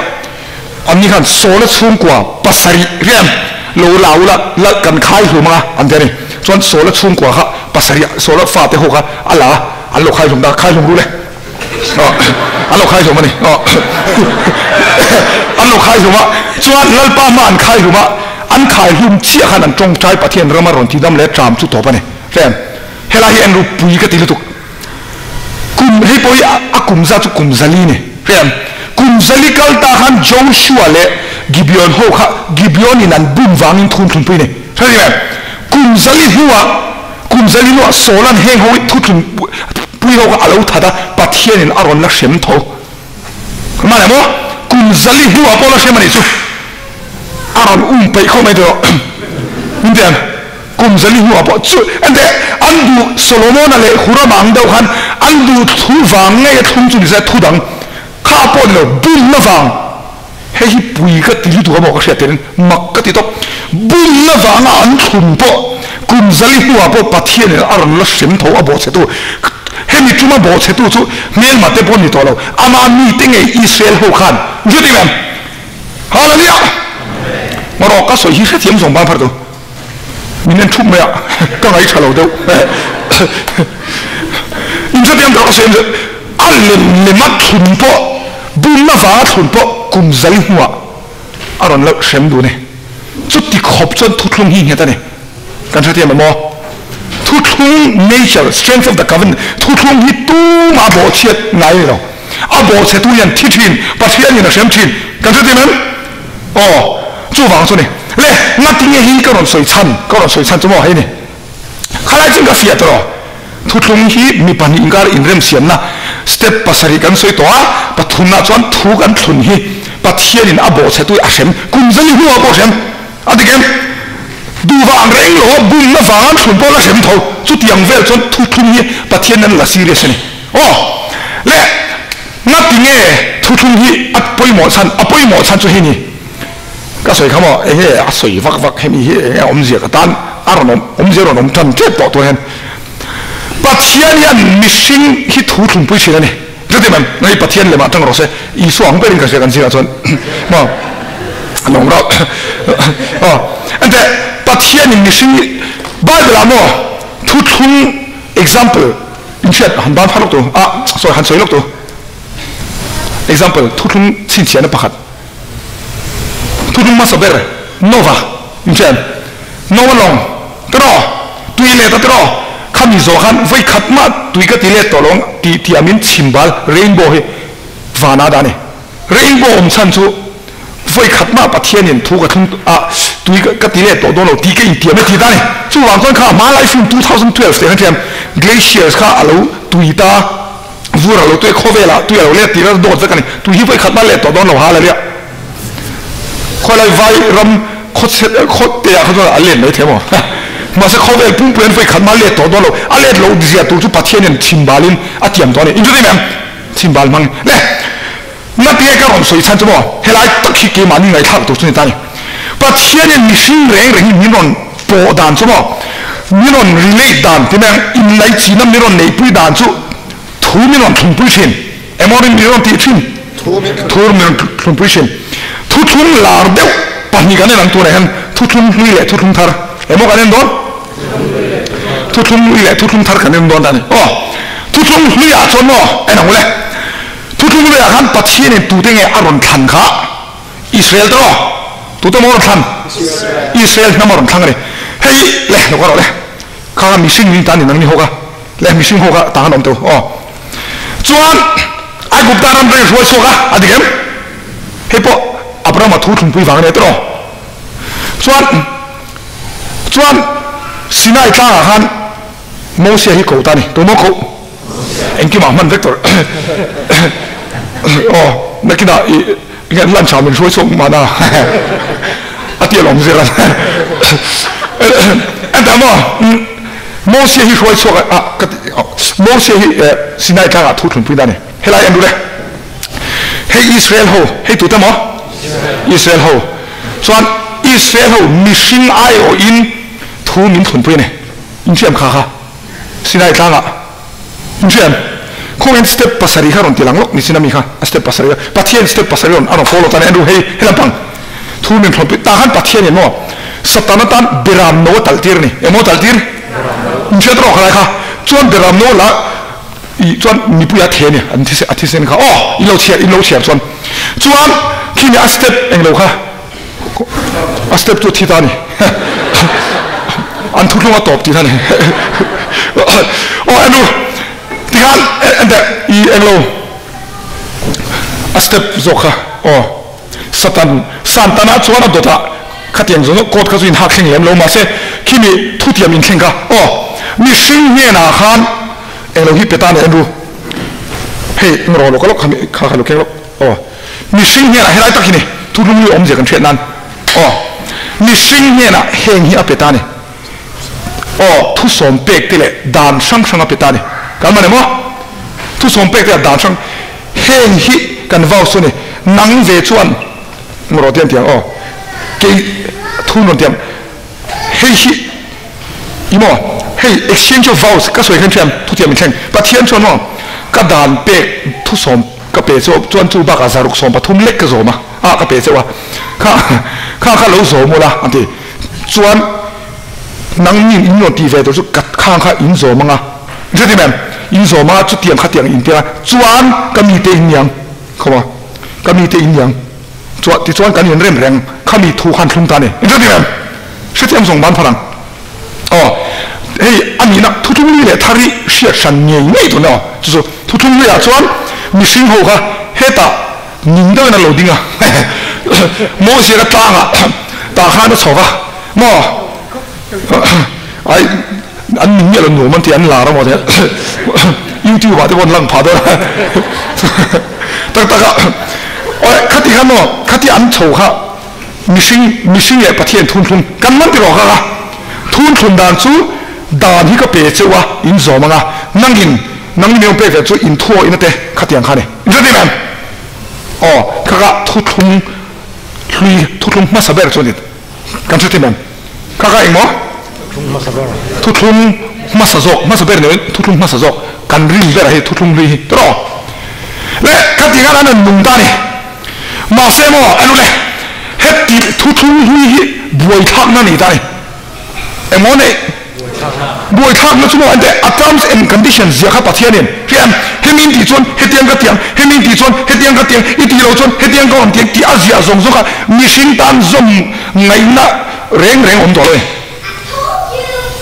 an ni khan Saul a chhungkua pasarih riam lo la ula la kan khai hlum anga an ti a ni chuan Saul a chhungkua kha pasarih Saul a fa te ho kha a la an lo khai hlum ta khai hlum ru le an lo khai hlum a ni. An lo khai hlum a, chuan Lalpa hma an khai hlum a, an khai hlum chiah khan an tawngtai Pathian rama rawn ti dam leh ṭam chu tawp a ni. Hrem, helai hi en ru pui ka ti lutuk. Kum hei pawh hi a kum zat chu kum zali ni. Hrem, kum zali kal ta khan Joshua leh Gibeon ho kha Gibeon in an bum vangin thun thlunpui ni. Hre reng em? Kum zali hnuah kum zali hnuah Saul-a'n heng ho hi thuthlun pui ho kha a lo that a, Pathianin a rawn la hrem tho. Mah le maw? Kum zali hnuah pawh la hrem a nih chu. A rawn um peih khawp mai tawh. Min ti ang. Kum zali hnuah pawh chu enteh an duh Solomona leh Hurama ang deuh khan an duh thu vang ngei a thlung chu ni se thu dang kha pawh ni lo bumna vang hei hi pui ka ti lutuk a maw ka hriat theih in mak ka ti tawp bumna vanga an thlun pawh kum zali hnuah pawh Pathianin a rawn la hrem tho a bawhchhetu hemi tuma bawhchhetu chu hmelma te pawh ni tawh lo ama mite ngei Israel ho khan hriat em em Hallelujah! Marawh ka sawi hi hrethiam zawng ban phar tu. Min en thup mai a, ka ngaih tha lo deuh. In hrethiam tawh ka sawi em a lem lem a thlun pawh bumna vanga thlun pawh kum zai hnuah a rawn loh hrem dun e. Chuti khawp chuan thuthlung hi nghet a ni. Kan hrethiam em aw? Thuthlung nature, strength of the covenant, thuthlung hi tumah bawhchhiat ngai a ni lo. A bawhchhetu hian thi thin, Pathianin a hrem thin. Kan hrethiam em? Aw, chuvang chu ni. Le, ngatinge hi ka rawn sawi chhan, ka rawn sawi chhan chu maw hei ni. Khalai chuan ka fiah tawh lo. Thuthlung hi mi pahnih inkar inremsiamna step pasarih kan sawi tawh a, pathumna chuan thu kan thlun hi Pathianin a bawhchhetu hi a hrem, kum zali hnuah pawh a hrem. A dik em? Duh vang reng lo a, bumna vanga thlun pawh la hrem tho. Chutiang vel chuan thuthlung hi Pathian nan la serious a ni. Aw, le, Ngatinge thuthlung hi a pawimawh chhan, a pawimawh chhan chu hei ni. Ka sawi kha maw, enge a sawi vak vak hemi hi enge awmzia ka tan a rawn awm, awmzia rawn awm tan tep tawh tur hian Pathian hian mihring hi thu thlungpui thin a ni. Chuti mai, ngai Pathian lemah tang rawh se, Isua ang berin ka hria kan zingah chuan maw an awm rauh. Aw, enteh Pathianin mihring hi Bible ah maw thuthlung example Inhriat han ban phar lawk tu a, sorry han sawi lawk tu. Example, thuthlung chhinchhiahna pakhat. Thuthlung hmasa ber Nova inhriat em? Noah lawng tiraw? Tui let a tiraw? Khami zawh khan vawi khat mah tui ka ti let tawh lo ang tih tiamin chhimbal rainbow hi vana dah a ni. Rainbow awm chhan chu vawi khat mah Pathianin thu ka thlung a, tui ka ti leh tawh dawn lo tih ka intiam e ti ta a ni. Chuvang chuan kha a hma lai film 2012 teh khan thiam glaciers kha a lo tui ta, vur a lo tui a, khawvelah tui a lo let tir a, dawt vek a ni. Tui hi vawi khat mah let tawh dawn lo hal a ria. Khawilai vai ram khawchhe khaw te ah kha chuan a let mai thei maw? Mahse khawvel pumpui an vawi khat mah let tawh dawn lo, a let loh zia tur chu Pathianin chhimbalin a tiam tawh a ni. Inchuti mai ang. Chhimbal hmang le Ngatinge ka rawn sawi chhan chu maw helai tak hi keimahni ngaihthlak tur chu ni ta ni. Pathianin mihring reng reng hi min rawn pawh dan chu maw min rawn relate dan ti mai ang inlaichina min rawn neihpui dan chu thu min rawn thlunpui thin emaw min rawn tih thin thu min rawn thlunpui thin thuthlung lar deuh pahnih kan en ang tunah hian thuthlung hlui leh thuthlung thar emaw kan en dawn. Thuthlung hlui leh thuthlung thar kan en dawn ta a ni. Aw, thuthlung hluiah chuan maw en ang ule. Thuthlung hluiah khan Pathianin tute nge a rawn thlan kha? Israel te maw? Tute maw a rawn thlan? Israel hnam a rawn thlang a ni. Hei le, lo ka rawh le. Kha kha mihring ning ta ni nang ni ho kha. Le mihring ho kha tang an awm teu. Aw. Chuan Aigupta ram reng hruai chhuak a, a dik em? Hei pawh Abrahama thu thlungpui vang a ni tiraw? Chuan Chuan Sinai tlangah khan Mosia hi ko ta a ni. Tumaw ko? Engkimah hman vek tawh. Aw, nakinah i nge lunch ah min hruai chhuak mahna a ti alawm zel a. Entah maw, Mosia hi hruai chhuak a, ka ti, Mosia hi Sinai tlangah thu thlunpui ta a ni. Helai en duh le. Hei Israel ho, hei tute maw? Israel ho. Chuan Israel ho mihring aiawhin thu min thlunpui a ni. Inhriam kha kha Sinai tlangah inhriam khawngin step pasarih kha rawn ti lang lawk ni sin ami kha a step pasarih kha Pathian step pasarih rawn a rawn follow tan a Andrew hei helam pang thu min thlunpui tah khan Pathianin maw Satana tan beram no a talh tir a ni. Emaw talh tir? Inhriat rawh khalai kha chuan beram no la I chuan mipui a the a ni, an thisen a thisen kha aw in lo chhiar in lo chhiar chuan. Chuan khi mi a step englo kha a step chu thi ta ni an thuthlung a tawp tih kha ni aw enu tikhan ente i englo a step zawk kha aw satan santana chuan a dawtah khatiang zawng court kha chu in hak thleng lem lo mahse khimi thutiam in thleng kha aw mihring hnenah khan englo hi pe ta ni enru hei engro lo ka lawk kha kha lo keng lawk aw mihring hnenah helai tak hi ni thuthlung hi awmzia kan hriat nan aw mihring hnenah heng hi a pe ta ni aw thusawm pek te leh dan hrang hrang a pe ta ni kan man emaw thusawm pek te leh dan hrang heng hi kan vau chu ni nang ve chuan ngawrh tiang tiang aw kei thu rawn tiang hei hi emaw hei exchange of vows ka sawi khan thiam thutiam in thleng Pathian chuan maw ka dan pek thusawm ka pe chu chuan chu bakah zaruk sawm pathum lek ka zawm a ah ka pe chauh a kha kha kha lo zawm ula an ti chuan nang nin in rawn tih ve tur chu ka khang kha in zawm anga hre ti mem in zawm anga chutiang kha tiang in tia chuan ka mite in niang khaw ka mite in niang chuan tichuan kan in rem reng kha mi thu khan thlung ta ni hre ti mem hrethiam zawng ban pharang aw hei a nihna thuthlung li leh thar hi hriat hran ngei ngei tur ni aw chu chu thuthlung li ah chuan mihring ho kha hetah ning deuhin an lo ding a Mawzia ka tlangah tah khan a chho va maw ai an ning nge lo nuam an ti an lar a maw youtube ah te pawh an lang phah dawn a tak tak a khati khan maw khati an chho kha Mihring, mihring leh Pathian thunthlum kan man ti rawh kha ka thunthlum dan chu dan hi ka pe cheuh a, in zawm anga, nangin nang ni miawm pek ve chu in thuaw ina te khatiang kha ni. In hre tim em? Aw, kha ka thuthlung hlui, thuthlung hmasa ber chu a ni. Kan hre tim em? Kha ka engmaw? Thuthlung hmasa zawk, hmasa ber ni loin thuthlung hmasa zawk kan rin ber a hei thuthlung hlui hi tawh. Le khatiang khan an rawn nung ta a ni. Mahse maw a nu le, heti thuthlung hlui hi buaithlakna a ni ta a ni. Engmaw neih? Buaithlakna chu maw ente a terms and conditions zia kha Pathianin hria em? Hemi in tih chuan hetiang ka tiang, hemi in tih chuan hetiang ka tiang, i tih loh chuan hetiang ka awm tiang tih a ziah zawng zawng kha mihring tan zawm ngaihna reng reng awm tawh lo e.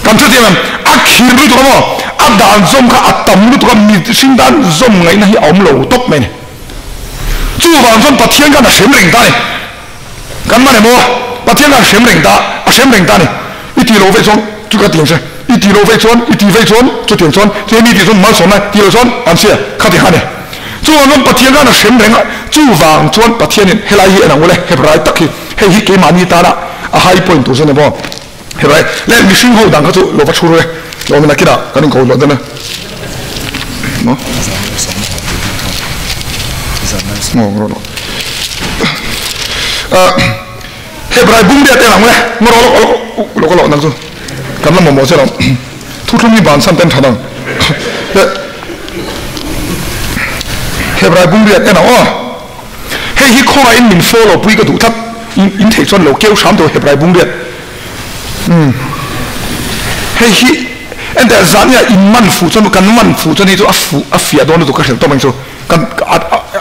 Kan hrethiam em? A khir lutuk a maw? A dan zawm kha a tam lutuk a, mihring tan zawm ngaihna hi a awm lo tawp mai a ni. Chuvang chuan Pathian khan a hrem reng ta a ni. Kan man emaw Pathian khan a hrem reng ta, a hrem reng ta a ni. I tih loh veih chuan chu ka tiang che, i tih loh veih chuan, i tih veih chuan chutiang chuan, chu hemi tih chuan malsawmna, tih loh chuan an chhia, kha ti kha a ni. Chuvang chuan Pathian khan a hrem reng a, chuvang chuan Pathianin helai hi en ang ule, Hebrai tak hi, hei hi keimahni tana a high point tur chu a ni maw? Hebrai leh mihring ho dang kha chu lo va thu ru e, lo awm in a kinah kan inko luah dawn a. Maw? Maw rawh rawh. Hebrai bung biak te ang ule, maw rawh lawk lawk lawk lawk nang chu kan la mamawh che lo. Thuthlung hi bansan ten tha dang. Hebrai bung biak en ang aw. Hei hi khawngaihin min follow pui ka duh tlat, in theih chuan lo keu hram tawh Hebrai bungliat. Umm. Hei hi enteh zania in man fuh chuan kan man fuh chuan hei chu a fuh a fiah dawn lutuk ka hrilh tawp ang chu kan a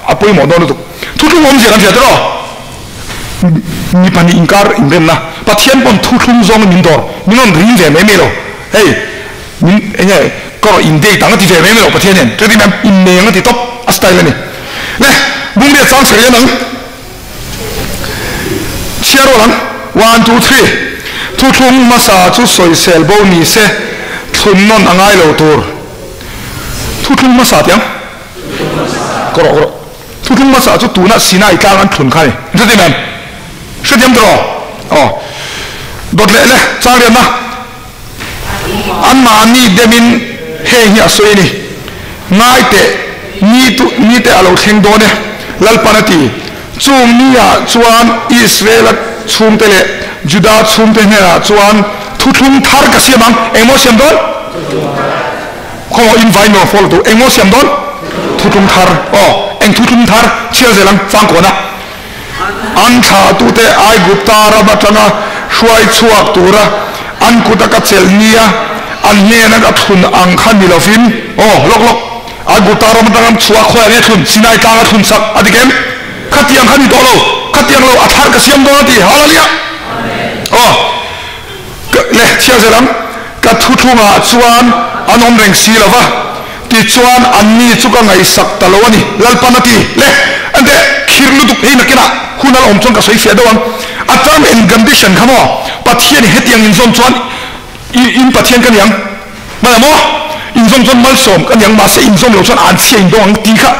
a pawimawh dawn lutuk. Thuthlung awmzia kan hria tiraw? Mi pahnih inkar inremna Pathian pawn thuthlung zawngin min dawr min rawn ring ve mai mai lo. Hei min enge ka rawn in date ang a ti ve mai mai lo Pathian hian chuti mai inneng a ti tawp a style a ni. Le Bungbia chang chhe rian ang chhiar rual ang one two three thuthlung hmasa chu sawisel bo ni se thlun nawn a ngai lo tur thuthlung hmasa tih ang ka rawh ka rawh thuthlung hmasa chu tuna Sinai tlang an thlun kha a ni chuti mai hrethiam tawh aw dawt leh le chang rianna. Anmahni demin heng hi a sawi a ni, Ngai teh, ni tu ni te a lo thleng dawn e, Lalpan a ti. Chung niah chuan Israela chhungte leh Juda chhungte hnenah chuan thuthlung thar ka siam ang. Engmaw siam dawn? Khaw invite nuam follow tu. Engmaw siam dawn? Thuthlung thar. Aw, eng thuthlung thar? Chhiar zel ang, changkawn a. An thlahtute Aigupta ram atanga hruai chhuak tura an kuta ka chelh nia an hnena ka thlun ang kha ni lovin, aw, lawk lawk, Aigupta ram atanga chhuah khawiah nge thlun? Sinai tlanga thlun sak a dik em? Khatiang kha ni tawh lo, khatiang lo a thar ka siam dawn a ti. Hallelujah! Aw, le chhiar zel ang, ka thuthlungah chuan an awm reng si lo va, tichuan anni chu ka ngaihsak ta lo a ni, Lalpan a ti. Le, ente khir lutuk hei nakinah hun a la awm chuan ka sawi fiah deuh ang. A term and condition kha maw, Pathian hetiang inzawm chuan I in Pathian ka ni ang. Hmana maw? Inzawm chuan malsawm ka ni ang, mahse inzawm lo chuan an chhia indawng ang tih kha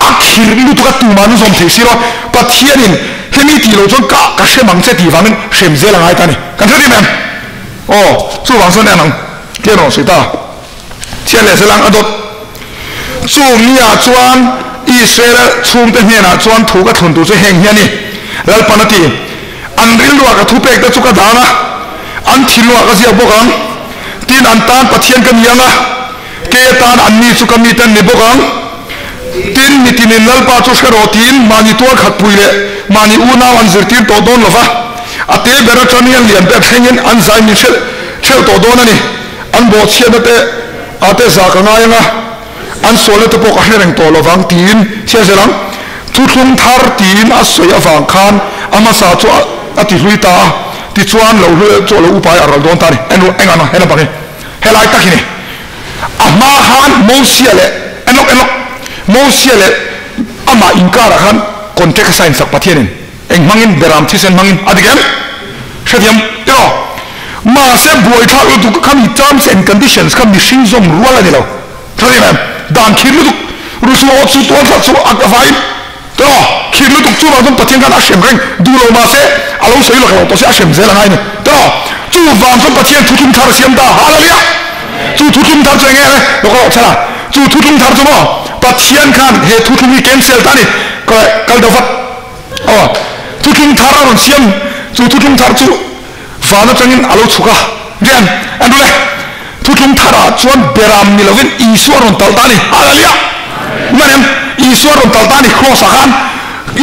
a khirh lutuk a, tumah an zawm thei si lo. Pathianin hemi tih lo chuan ka ka hrem ang che tih vangin hrem zel a ngai ta a ni. Kan hre rim em? Aw, chuvang chuan en ang tih a rawn sawi ta. Thian leh Zelang a dawt. Chung niah chuan Israela chhungte hnenah chuan thu ka thlun tur chu heng hi a ni, Lalpan a ti. An rilruah ka thupekte chu ka dan a, an thinlungah ka ziak bawk ang. Tin, an tan Pathian ka ni ang a, kei atan anni chu ka mite an ni bawk ang. Tin, mitinin Lalpa chu hre rawh tiin mahni tual khatpui leh mahni unau an zirtir tawh dawn lo va, a te ber atangin an lian ber thlengin an zai min hrelh tawh dawn a ni. An bawhchhiatna te a te za ka ngai ang a, an sualna te pawh ka hre reng tawh lo vang tiin chhiar zel ang. Thuthlung thar tiin a sawi avang khan a hmasa chu a ti hlui ta a, tichuan lo hlui chu a lo upa i a ral dawn ta a ni. En ru, eng ang he lampang hi helai tak hi ni. A hma khan Mosia leh en lawk en lawk Mosia leh amah inkarah khan contract a sign sak Pathianin. Eng hmangin? Beram thisen hmangin. A dik em? Hrethiam tiraw? Mahse buaithlak lutuk kha mi terms and conditions kha mihring zawm rual a ni lo. Hrethiam em? Dan khir lutuk, rusu aw chu tual tlat chu a vain tiraw? Khir lutuk chuvang chuan Pathian khan a hrem reng duh lo mahse a lo sawi lawk lo tawh se a hrem zel a ngai a ni tiraw? Chuvang chuan Pathian thuthlung thar a siam ta. Hallelujah! Chu thuthlung thar chu eng nge le? Lo ka rawh chhan a. Chu thuthlung thar chu maw Pathian khan he thuthlung hi cancel ta a ni. Kal deuh vat. Aw, thuthlung thar a rawn siam, chu thuthlung thar chu van atangin a lo chhuk a, rian an ru le. Thuthlung tharah chuan Beram ni lovin Isua a rawn talh ta a ni. Hallelujah! Hman em? Isua a rawn talh ta a ni Kraws ah khan.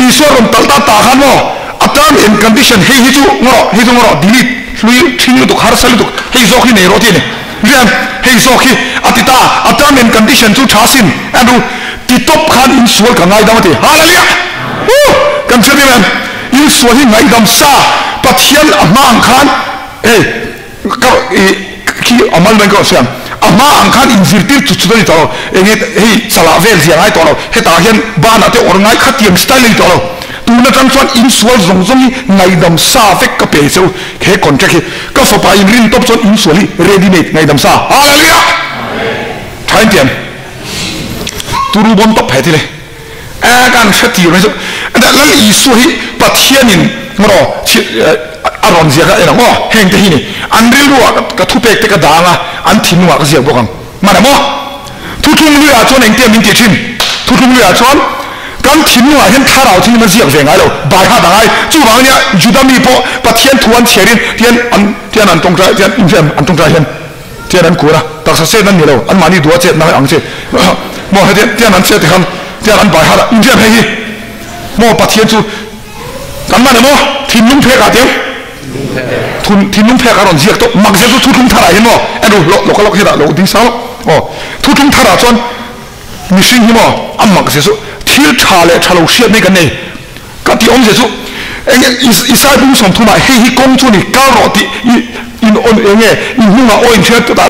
Isua a rawn talh ta tah khan maw, a term and condition hei hi chu ngaw rawh, hei chu ngaw rawh, delete, hlui, ṭhing lutuk, harsa lutuk, hei zawk hi nei rawh tih a ni. Rian, hei zawk hi a ti ta, a term and condition chu tha sin, an ru. Ti tawp khan insual ka ngaidam a ti. Hallelujah! Woo! Kan hriat em em? Insual hi ngaidam sa, Pathian a hma ang khan hei ka i khi a mal mai ka rawn sawi ang. A hma ang khan inzirtir chut chut a ni tawh lo. Enge hei chalah vel zia ngai tawh lo. Hetah hian banah te awr ngai khatiang style a ni tawh lo. Tun atang chuan insual zawng zawng hi ngaidam sa vek ka pe che u. He contract hi ka fapa inrin tawp chuan insual hi ready made ngaidam sa. Hallelujah! Tha in ti em? Turu bawn tawp he thil hi e kan hre tir mai chu Lal Isua hi Pathianin maw a rawn ziak a en ang aw heng te hi ni an rilru ah ka thupek te ka dang a an thinlung ah ka ziak bawk ang man em aw thuthlung lui ah chuan engtia min tih thin thuthlung lui ah chuan kan thinlung ah hian thlarau thil in a ziak ve ngai lo bai hat a ngai chuvang ania Juda mi pawh Pathian thu an chhiar in tian an tian an tawngtai tian infiam an tawngtai hian Tian an kun a, taksa chet an ni lo, anmahni duha chet na ang chi. Maw hetiang tian an chet tikhan tian an bai harh a, inriam hei hi maw Pathian chu kan man emaw thinlung phek ah tiang thinlung phek a rawn ziak tawh mak zel chu thuthlung thar ah hian maw en ru lo lo ka lawk hian ah lo ding sang lawk aw thuthlung thar ah chuan mihring hi maw a mak zia chu thil tha leh tha lo hriat mai kan nei Ka tih awmzia chu enge Isai bung 30 ah hei hi kawng chu ni kal rawh tih i in awn enge i hnungah aw in hriat tawt ah.